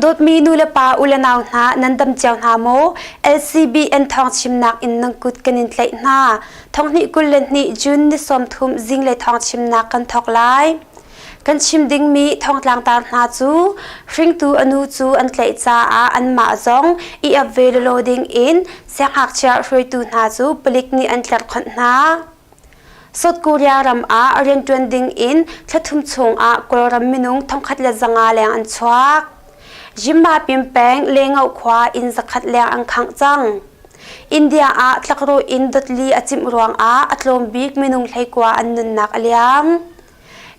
Dawtmi nu le pa u le nau hna nan dam cio hna maw? LCBN thawng chimnak in nan kut kan in tlaih hna. Thonghnih 22 June ni 30 zinglei thawng chimnak kan thawk lai. Kan chim dingmi thongtlangtar hna cu hringtu a nu cu an tlaih caah anmah zong i ap ve lawlaw ding in siangngakchia hruaitu hna cu palik nih an tlerhkhonh hna. South Korea ram ah rianṭuan ding in thlathum chung ah Kawlram minung 1500 leng an chuak. Yinmapin peng Lengoh khua inn zakhat leng an khangh cang. India ah tlakrawh in dotli a cimh ruangah a tlawm bik minung 19 an nunnak a liam.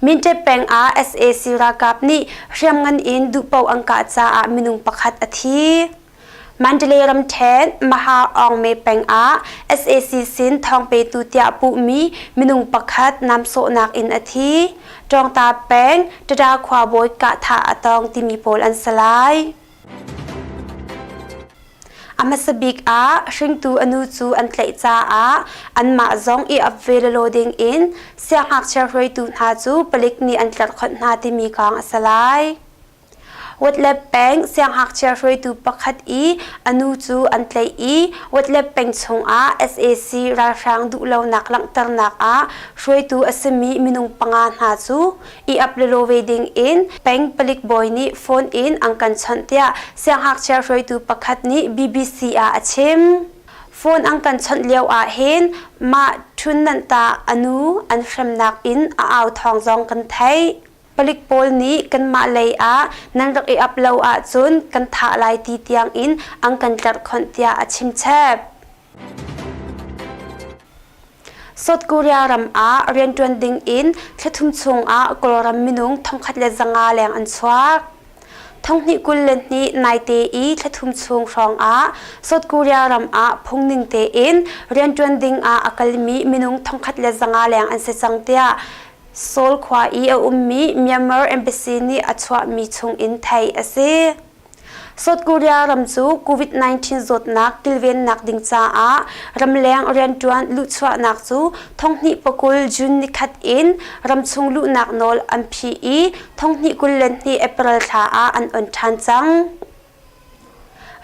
Minṭet peng ah sac ralkap nih hriamngan in duhpaoh an kah caah minung pakhat a thi. Mandalay ramṭhen Maha Aungme peng ah sac sin thawngpetu tiah puhmi minung pakhat namsawhnak in a thi. Ṭawngta peng Tada khuabawi kahthah a tong timi pawl an si lai. A hmasa bik ah hringtu a nu cu an tlaih caah anmah zong i ap ve lawlaw ding in siangngakchia hruaitu hna cu palik nih an tlerhkhonh hna timi kong a si lai. Watlep peng siangngakchia hruaitu pakhat i a nu cu an tlaih i Watlep peng chungah sac ralhrang duhlonak langhternak ah hruaitu a simi minung panga hna cu i ap lawlaw ve ding in peng palik bawi nih phone in an kan chawnh tiah siangngakchia hruaitu pakhat nih BBC ah a chim. Phone an kan chawnh lio ah hin mah Htun Nanta a nu an hremnak in a au thawng zong kan theih. Palik pawl nih kanmah lei ah nan rak i ap lo ahcun kan thah lai ti tiang in an kan tlerhkhonh tiah a chim chep. South Korea ram ah rianṭuan ding in thlathum chung ah Kawlram minung 1500 leng an chuak. 2022 naite i thlathum chung hrawng ah South Korea ram ah phungning tein rianṭuan ding ah a kalmi minung 1500 leng an si cang tiah Seoul khua i a ummi Myanmar Embassy nih a chuahmi chungin theih a si. South Korea ram cu COVID-19 zawtnak kilvennak ding caah ramleng rianṭuan luhchuahnak cu thonghnih pakul June nikhat in ramchung luhnak nawl an phih i thonghnih 22 April thla ah an on ṭhan cang.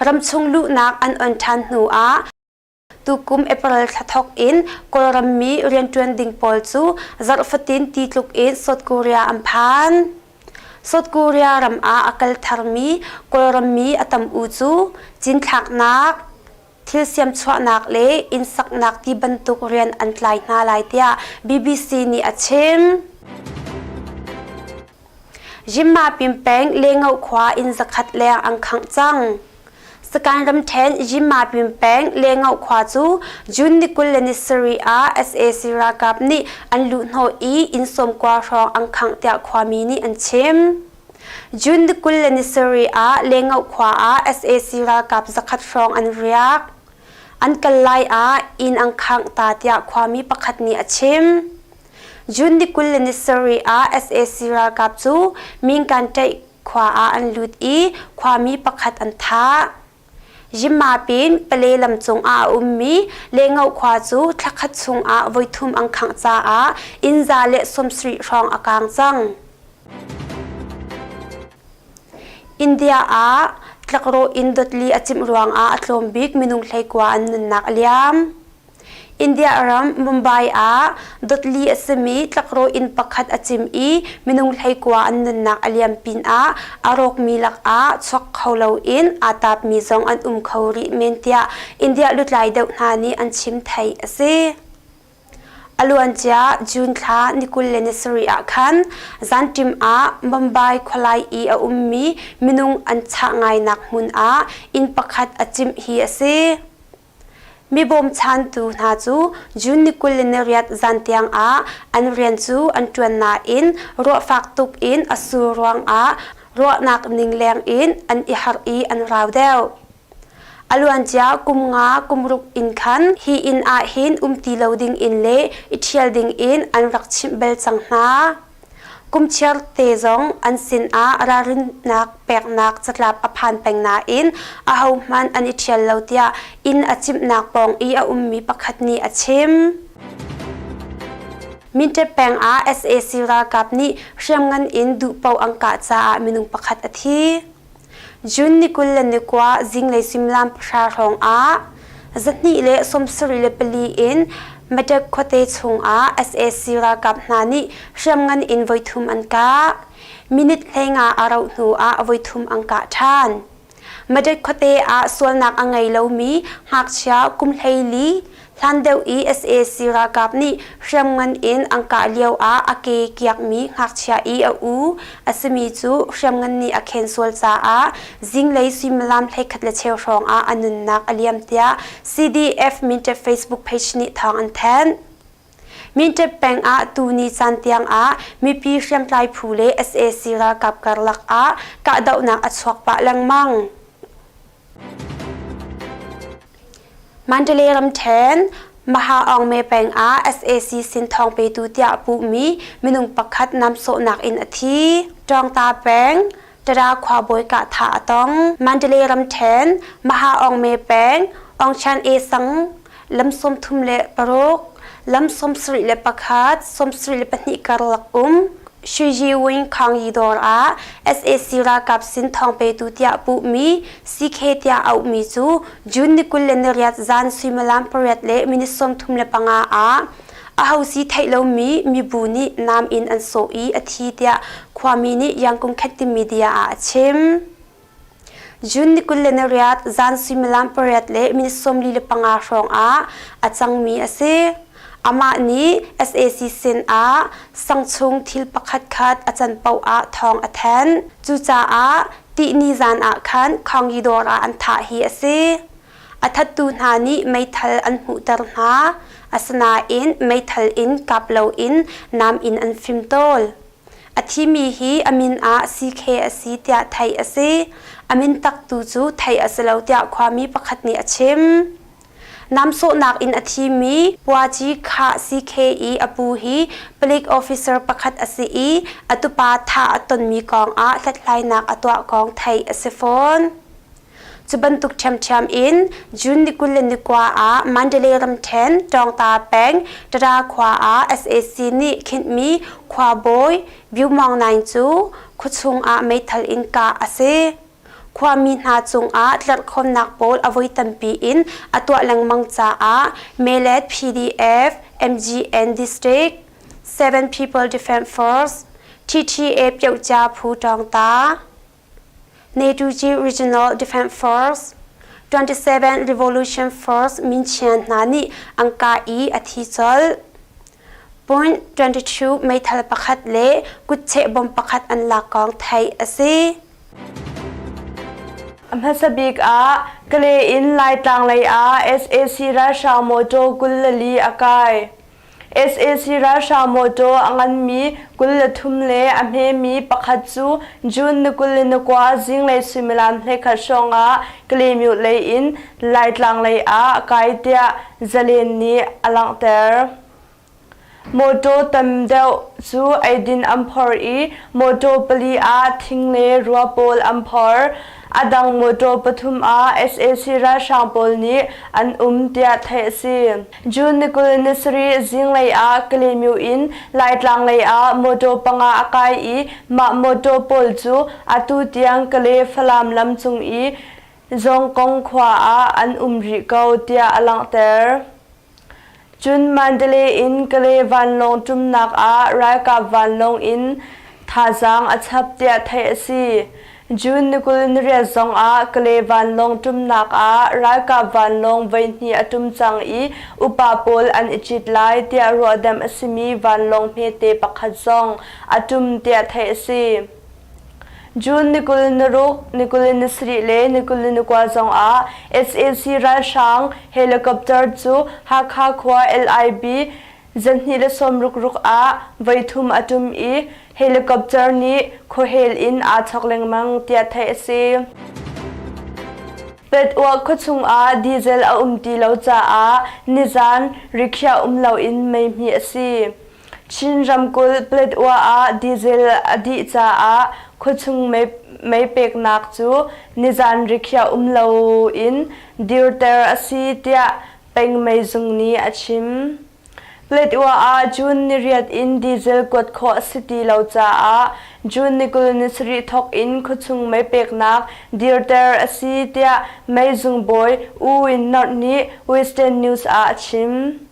Ramchung luhnak an on ṭhan hnu ah Tukum April thla thawk in Kawlram mi rianṭuan ding pawl cu zarh fatin ti tluk in South Korea an phan. South Korea ram ah a kal tharmi Kawlram mi a tam u cu cinthlaknak, thil siamchuahnak le inn saknak ti bantuk rian an tlai hna lai tiah BBC nih a chim. Yinmapin peng Lengoh khua inn zakhat leng an khangh cang. Sakaing ramṭhen Yinmapin peng Lengoh khua cu June ni 27 ah sac ralkap nih an luhhnawh i inn sawmkua hrawng an khangh tiah khuami nih an chim. June ni 27 ah Lengoh khua ah sac ralkap zakhat hrawng an riak. An kal lai ah inn an khangh ta tiah khuami pakhat nih a chim. June ni 27 ah sac ralkap cu Minkan ṭaih khua ah an lut i khuami pakhat an thah. Yinmapin Pale lam cungah a ummi Lengoh khua cu thlakhat chungah voithum an khangh caah inn 170 hrawng a kaang cang. India ah tlakrawh inn dotli a cimh ruangah a tlawm bik minung 19 an nunnak a liam. India ram Mumbai ah dotli a simi tlakrawh inn pakhat a cim i minung 19 an nunnak a liam pinah a rawkmi lakah chuak kho loin aa tapmi zong an um kho rih men tiah India lutlai deuh hna nih an chim theih a si. A luancia June thla ni 27 ah khan zanṭim ah Mumbai khualai i a ummi minung an chah ngainak hmun ah inn pakhat a cimh hi a si. Mi bawmchantu hna cu June ni 28 zan tiangah an rian cu an ṭuan nain ruahfak tuk in a sur ruangah ruahnak ning leng in an i harh i an rau deuh. A luancia kum nga kum ruk in khan hi inn ah hin um ti lo ding in le i ṭhial ding in an rak chimh bal cang hna. Kumchiar te zong an sinah ralrinnak peknak catlap a phan peng nain ahohmanh an i ṭhial lo tiah inn a cimhnak pawng i a ummi pakhat nih a chim. Minṭet peng ah sac ralkap nih hriamngan in duhpaoh an kah caah minung pakhat a thi. June ni 29 zinglei suimilam pahra hrawng ah 274 in Madak khuate chungah sac ralkap hna nih hriamngan in voithum an kah. Minute 15 a rauh hnu ah voithum an kah ṭhan. Madrid khuate ah sualnak a ngei lomi ngakchia kum 14 hlan deuh i sac ralkap nih hriamngan in an kah lio ah a ke kiakmi ngakchia i a u a simi cu hriamngan nih a khen sual caah zinglei suimilam 11 le cheu hrawng ah a nunnak a liam tiah CDF Mintet Facebook page nih thawng an thanh. Mintet peng ah tuni caan tiang ah mipi hriamtlai phu le sac ralkap karlak ah kahdohnak a chuak pah lengmang. Mandalay ramṭhen Maha Aung Me peng ah sac sin thawng petu tiah puhmi minung pakhat namsawhnak in a thi. Ṭawngta peng Tada khuabawi kahthah a tong. Mandalay ramṭhen Maha Aung Me peng Aung Chan E sang lam 36, lam 71, 72 karlak um Shuijiwing Khangyi dawr ah sac ralkap sin thawng petu tiah puhmi CK tiah auhmi cu June ni 28 zan suimilam pariat le minute 35 ah ahosi theih lomi mibu nih nam in an sawh i a thi tiah khuami nih Yangkung Khet media ah a chim. June ni 28 zan suimilam pariat le minute 45 hrawng ah a cangmi a si. Amah nih sac sin ah sangchung thil pakhatkhat a can paoh ah thawng a thanh. Cucaah tihni zan ah khan Khawngyi dawr ah an thah hi a si. A thattu hna nih meithal an hmuhter hna. Asinain meithal in kap loin nam in an fimtawl. A thimi hi a min ah CK a si tiah theih a si. A min tak tu cu theih a si lo tiah khuami pakhat nih a chim. Namsawhnak in a thimi Puaci Khah CK i a pu hi palik officer pakhat a si i a tupa thah a tonmi kong ah hlathlainak a tuah kong theih a si fawn. Cu bantuk ṭhiamṭhiam in June ni 29 ah Mandalay ramṭhen Tawngta peng Tada khua ah sac nih khinhmi khuabawi Byu Maung Naing cu khuachung ah meithal in kah a si. Khuami hna cungah tlerhkhawnnak pawl a voi tampi in a tuah lengmang caah Melet PDF MGN District Seven People Defense Force TTA Pyohcia Phu Tawngta Netuji Regional Defense Force, 27 Revolution Force minchian hna nih an kah i a thi colh. Point 22 meithal pakhat le kutcheh bom pakhat an lak kong theih a si. A hmasa bik ah Kale in Laitlang lei ah sac ralhrang mawṭaw 24 a kai. Sac ralhrang mawṭaw a nganmi 23 le a hmemi pakhat cu June ni 29 zinglei suimilam 11 hrawng ah Kalaymyo lei in Laitlang lei ah kai tiah Zalen nih a langhter. Mawṭaw tam deuh cu eidin an phor i mawṭaw pali ah thing le rua pawl an phor. A dang mawṭaw pathum ah sac ralhrang pawl nih an um tiah theih a si. June ni 27 zinglei ah Kalaymyo in Laitlang lei ah mawṭaw panga a kai i mah mawṭaw pawl cu atu tiang Kale Falam lam cung i Zawngkong khua ah an um rih ko tiah a langhter. Cun Mandalay in Kale vanlawng ṭumnak ah ralkap vanlawng in thazaang a chap tiah theih a si. June ni 28 zong ah Kale vanlawng ṭumnak ah ralkap vanlawng voihnih a ṭum cang i upa pawl an i cit lai tiah ruahdamh a simi vanlawng hmete pakhat zong a ṭum tiah theih a si. June ni 26, ni 27 le ni 29 zong ah sac ralhrang helicopter cu Hakha khua LIB 260 ah voithum a ṭum i helicopter nih khuahel in aa chok lengmang tiah theih a si. Petwa khuachung ah diesel a um ti lo caah nizan rikhiah um loin mei hmih a si. Chin ramkulh Paletwa ah diesel a dih caah khuachung mei peknak cu nizan rikhiah um loin dirter a si tiah peng meizung nih a chim. Paletwa ah June niriat in diesel kuat khawh a si ti lo caah June ni 20 ni sarih thawk in khuachung mei peknak dirter a si tiah meizung bawi U Win Nort nih Western News ah a chim.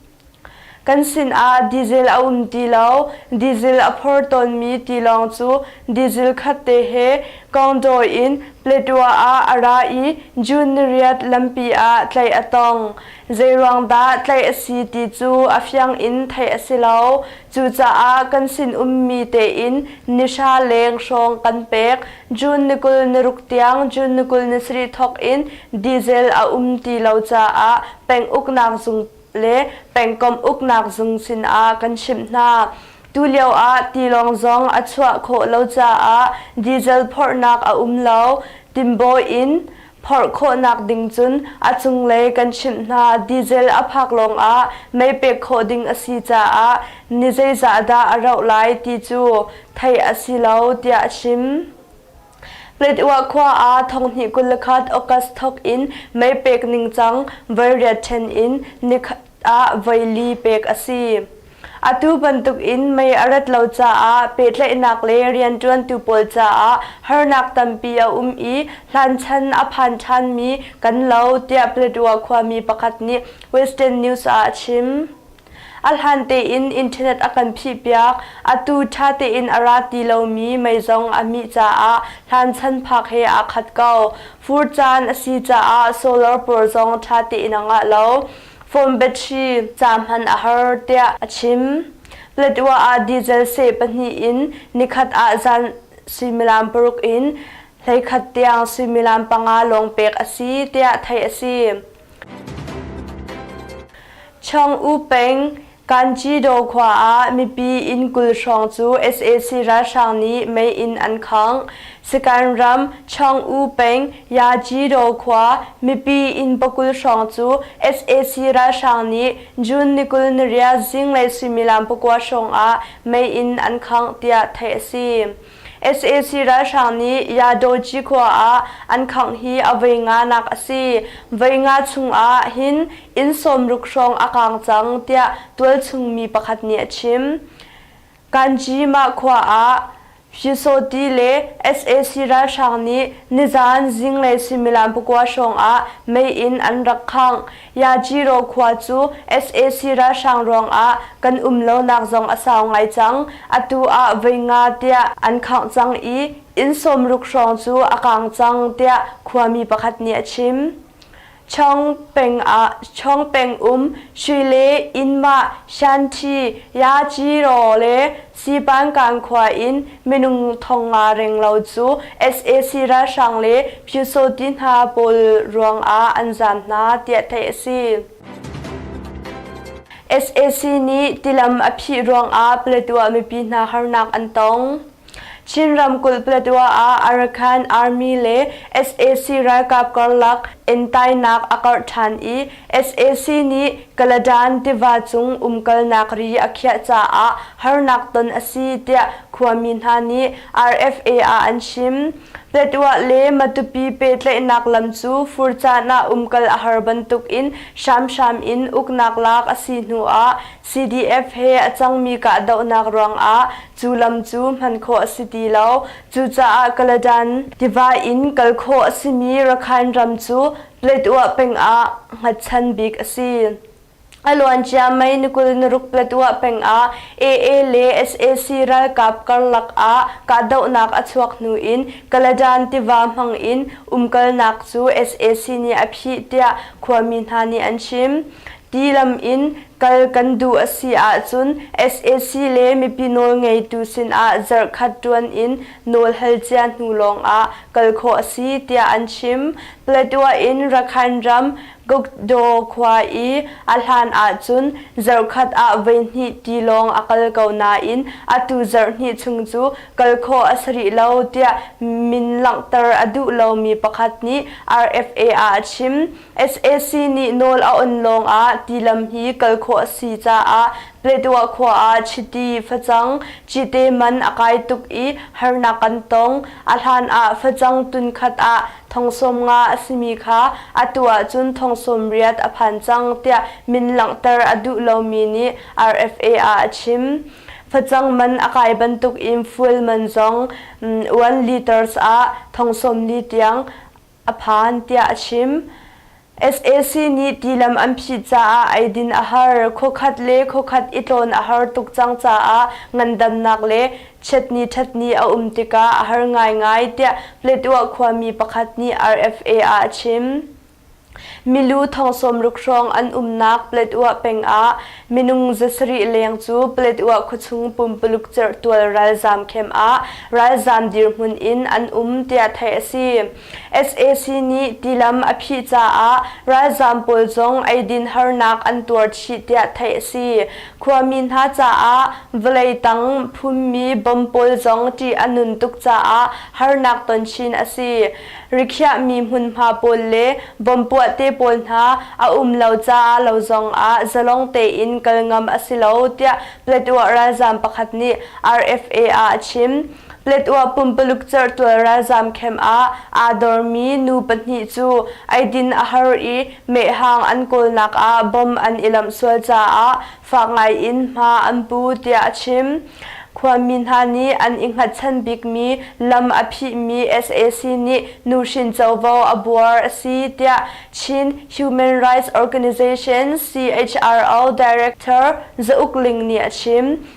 Kan sinah diesel a um ti lo. Diesel a phor tawnmi tilawng cu diesel khatte he Kongdaw in Paletwa ah a ra i June niriat lampi ah tlaih a tong. Zeiruang dah tlaih a si ti cu a fiang in theih a si lo. Cucaah kan sin ummi tein nihra leng hrawng kan pek. June ni 20 ni ruk tiang June ni 20 ni sarih thawk in diesel a um ti lo caah peng uknak zung le pengkomh uknak zung sinah kan chimh hna. Tulio ah tilawng zong a chuah khawh lo caah diesel phorhnak a um lo. Timbaw in phorh khawhnak ding cun a cunglei kan chimh hna. Diesel a phak lawngah mei pek khawh ding a si caah ni zeizah dah a rauh lai ti cu theih a si lo tiah a chim. Paletwa khua ah thonghnih 21 August thawk in mei pek ningcang voi riat ṭhen in nikhat ah voi li pek a si. Atu bantuk in mei a rat lo caah pehtlaihnak le rianṭuantu pawl caah harnak tampi a um i hlanchan a phan ṭhanmi kan lo tiah Paletwa khuami pakhat nih Western News ah a chim. A hlan tein internet a kan phihpiak. Atu ṭha tein a ra ti lomi mei zong a mih caah hlanchan phak he aa khat ko. Fur caan a si caah solar pawl zong ṭha tein a ngah lo. Phone battery ca hman a har tiah a chim. Paletwa ah diesel seh pahnih in nikhat ah zan suimilam paruk in 11 tiang suimilam panga lawng pek a si tiah theih a si. Chong-U peng, Kanchidaw khua ah mipi inn 20 hrawng cu sac ralhrang nih mei in an khangh. Sagaing ram Chong-U peng, Yajidaw khua mipi inn pakul hrawng cu sac ralhrang nih June ni 28 zinglei suimilam pakua hrawng ah mei in an khangh tiah theih a si. Sac ralhrang nih Yadawgyi khua ah an khangh hi a voi nganak a si. Voi nga chungah hin inn sawmruk hrawng a kaang cang tiah tualchung mi pakhat nih a chim. Kanjima khua ah Pyusawhti le sac ralhrang nih nizaan zinglei suimilam pakua hrawng ah mei in an rak khangh. Yajiro khua cu sac ralhrang ruangah kan um lonak zong a sau ngai cang. Atu ah voi nga tiah an khangh cang i inn sawmruk hrawng cu a kaang cang tiah khuami pakhat nih a chim. Chong peng ah Chong peng um Shui le Inmah, Shanti, Yajiro le Sipankan khua in minung thong nga renglo cu sac ralhrang le Pyusawhti hna pawl ruangah an zaam hna tiah theih a si. Sac nih tilam a phih ruangah Paletwa mipi hna harnak an tong. Chin ramkulh Paletwa ah Arakan Army le sac ralkap karlak entainak a karh ṭhan i sac nih Kaladan tiva cung umkalnak ri a khiah caah harnak ton a si tiah khuami hna nih RFA ah an chim. Paletwa le Matupi pehtlaihnak lam cu fur caan ah umkal a har bantuk in hramhram in uknak lak a si hnu ah CDF he a cangmi kahdohnak ruangah cu lam cu hman khawh a si ti lo. Cucaah Kaladan tiva in kal khawh a simi Rakhine ram cu Paletwa peng ah hngatchan bik a si. A luancia May ni 26 Paletwa peng ah AA le sac ralkap karlak ah kahdohnak a chuak hnu in Kaladan tiva hmang in umkalnak cu sac nih a phih tiah khuami hna nih an chim. Ti lam in kal kan duh a si ahcun sac le mipi nawlngeitu sinah zarhkhat ṭuan in nawl hal cia hnu lawngah kal khawh a si tiah an chim. Paletwa in Rakhine ram Gukdaw khua i a hlan ahcun zarhkhat ah voihnih tilawng a kal ko nain atu zarhhnih chung cu kal khawh a si rih lo tiah min langhter a duh lomi pakhat nih RFA ah a chim. Sac nih nawl a on lawngah tilam hi kal khawh a si caah Paletwa khua ah chiti, facang, cite man a kai tuk i harnak kan tong. A hlan ah facang tun khat ah thong 50 a simi kha atu ahcun thong 80 a phan cang tiah min langhter a duh lomi nih RFA ah a chim. Facang man a kai bantuk in fuel man zong 1 liters ah thong 40 tiang a phan tiah a chim. Sac nih tilam an phih caah eidin a har. Khuakhat le khuakhat i tlawn a har tuk cang caah ngandamnak le chiatni ṭhatni a um tikah a har ngaingai tiah Paletwa khuami pakhat nih RFA ah a chim. Milu thong sawmruk hrawng an umnak Paletwa peng ah minung 700 leng cu Paletwa khuachung pumpuluk cerhtual ralzaam camp ah ralzaam dirhmun in an um tiah theih a si. Sac nih tilam a phih caah ralzaam pawl zong eidin harnak an tuar chih tiah theih a si. Khuami hna caah vawlei tang phummi bom pawl zong ṭih a nun tuk caah harnak ton chin a si. Rikhiahmi hmunhma pawl le bom puah te pawl hna a um lo caah lo zong ah zalong tein kal ngam a si lo tiah Paletwa ralzaam pakhat nih RFA ah a chim. Paletwa pumpaluk cerhtual ralzaam camp ah aa dormi nu pahnih cu eidin a har i mehhang an kawlnak ah bomb an i lamh sual caah fak ngai in hma an pu tiah a chim. Khuami hna nih an i hngatchan bikmi lam a phihmi sac nih nuhrin covo a buar a si tiah Chin Human Rights Organization CHRO Director Za Uk Ling nih a chim.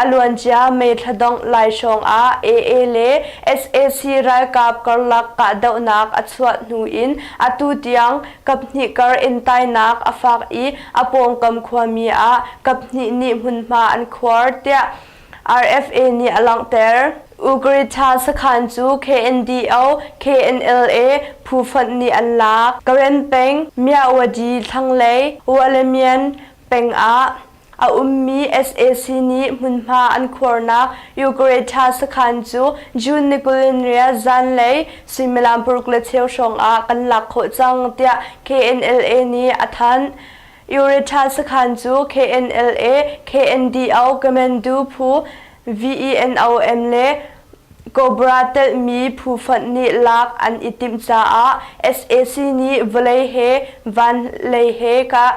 A luancia May thla dongh lai hrawng ah AA le sac ralkap karlak kahdohnak a chuah hnu in atu tiang kaphnih kar entainak a fak i a pawngkam khuami ah kaphnih nih hmunhma an khuar tiah RFA nih a langhter. Ugrita sakhan cu KNDO, KNLA phu fonh nih an lak. Karen peng, Myawaddy thlanglei, Walemyan peng ah a ummi sac nih hmunhma an khuarnak Eucharist sakhan cu June ni 28 zanlei suimilam paruk le cheu hrawng ah kan lak khawh cang tiah KNLA nih a thanh. Eucharist sakhan cu KNLA, KNDO, Kamandu phu, VENOM le Cobra telhmi phu fonh nih lak an i timh caah sac nih vawlei he van lei he kah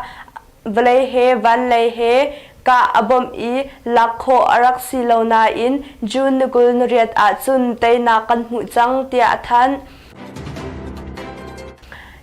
Vawlei he vanlei he kah a bawmh i lak khawh a rak si lo nain June ni 28 ahcun teinak kan hmuh cang tiah a thanh.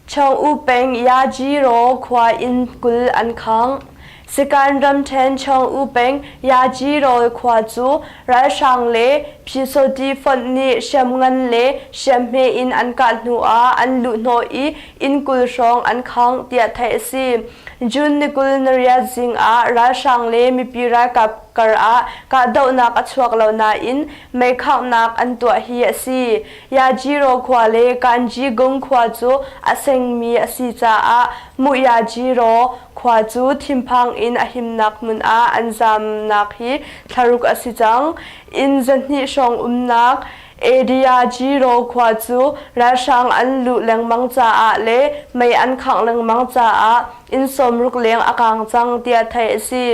Chong-U peng Yajiro khua inn 20 an khangh. Sikan ramṭhen Chong-U peng Yajiro khua cu ralhrang le Pyusawhti fonh nih hriamngan le hriamhme in an kah hnu ah an luhhnawh i inn 20 hrawng an khangh tiah theih a si. June ni 28 zing ah ralhrang le mipi ralkap kar ah kahdohnak a chuak lo nain meikhanghnak an tuah hi a si. Yajiro khua le Kanjigung khua cu a sengmi a si caah Muyajiro khua cu thinphang in a himnak hmun ah an zamnak hi thlaruk a si cang. Inn 200 hrawng umnak Adiajiro khua cu ralhrang an luh lengmang caah le mei an khangh lengmang caah inn 60 leng a kaang cang tiah theih a si.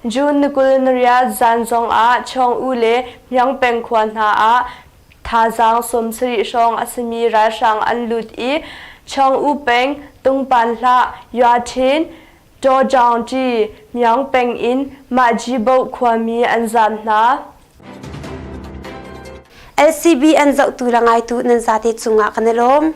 June ni 28 zan zong ah Chawng-U le Hmiang peng khua hna ah thazaang 70 hrawng a simi ralhrang an lut i Chawng-U peng Tungpan Hlah, Yuaṭhin, Tawjaungṭi, Myaung peng in Mahjiboh khuami an zaam hna. LCB an zohtu le ngaitu nan zate cungah kan i lawm.